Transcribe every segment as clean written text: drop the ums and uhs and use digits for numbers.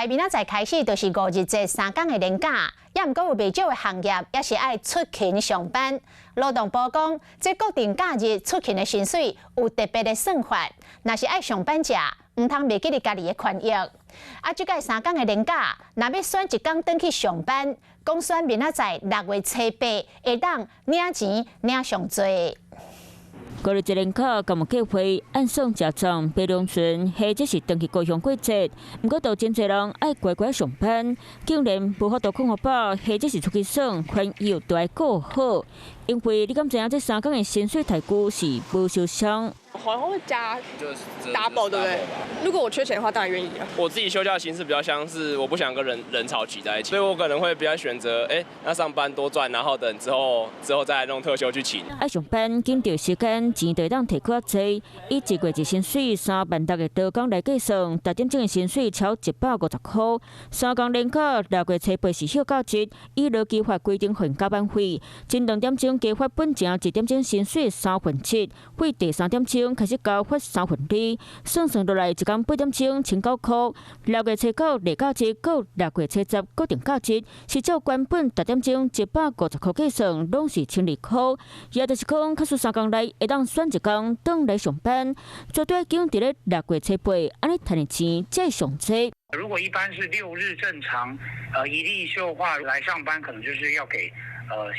來明仔載開始就是五日節三工的連假，也毋過有袂少的行業也是愛出勤上班。勞動部講，這國定假日出勤的薪水有特別的算法，若是愛上班者，毋通袂記得家己的權益。啊，這擺三工的連假，若欲選一工轉去上班，講選明仔載六月初八會當領錢領上濟。五日節連假敢有計劃按算食粽、爬龍船，或者是轉去故鄉過節。毋過，都真濟人愛乖乖上班，竟然無法度睏予飽，或者是出去耍，權益都愛顧好。因為你敢知影這三工的薪水待遇是無相仝？好像會加 double，對不對？如果我缺錢的話，當然願意啊。我自己休假的形式比較像是我不想跟人潮擠在一起，所以我可能會比較選擇，哎，那上班多賺，然後等之後再弄特休去請。愛上班緊著時間，錢就會當提較濟。以一月一薪水3萬六的勞工來計算，逐點鐘的薪水超150塊。三工連假六月初八是休假日，依勞基法規定還加班費，前兩點鐘加發本前一點鐘薪水7/3，對第三點鐘開始加發2/3，算算落來一工八點鐘1009塊。六月初九例假日，閣六月初十國定假日，是照原本逐點鐘150塊計算，攏是1200塊。也就是講，假使三工內會當選一工轉來上班，絕對緊佇咧六月初八，按呢趁的錢才會上濟。如果一般是六日正常，一例休話來上班，可能就是要給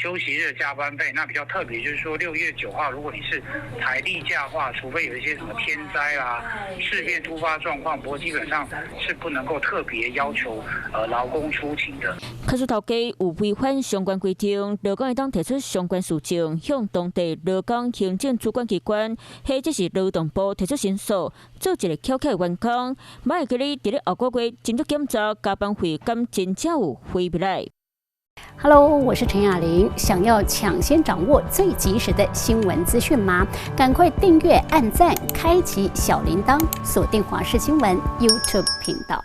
休息日加班費。那比較特別就是說，6月9號，如果你是排例假話，除非有一些什麼天災啦、事變突發狀況，不過基本上是不能夠特別要求勞工出勤的。假使頭家有違反相關規定，勞工會當提出相關訴訟，向當地勞工行政主管機關或者是勞動部提出申訴，做一个巧巧的員工。嘛會記得佇咧後個月斟酌檢查加班費，敢真正有回不來。 Hello，我是陳雅玲。想要搶先掌握最及時的新聞資訊嗎？趕快訂閱、按讚、開啟小鈴鐺，鎖定華視新聞 YouTube 頻道。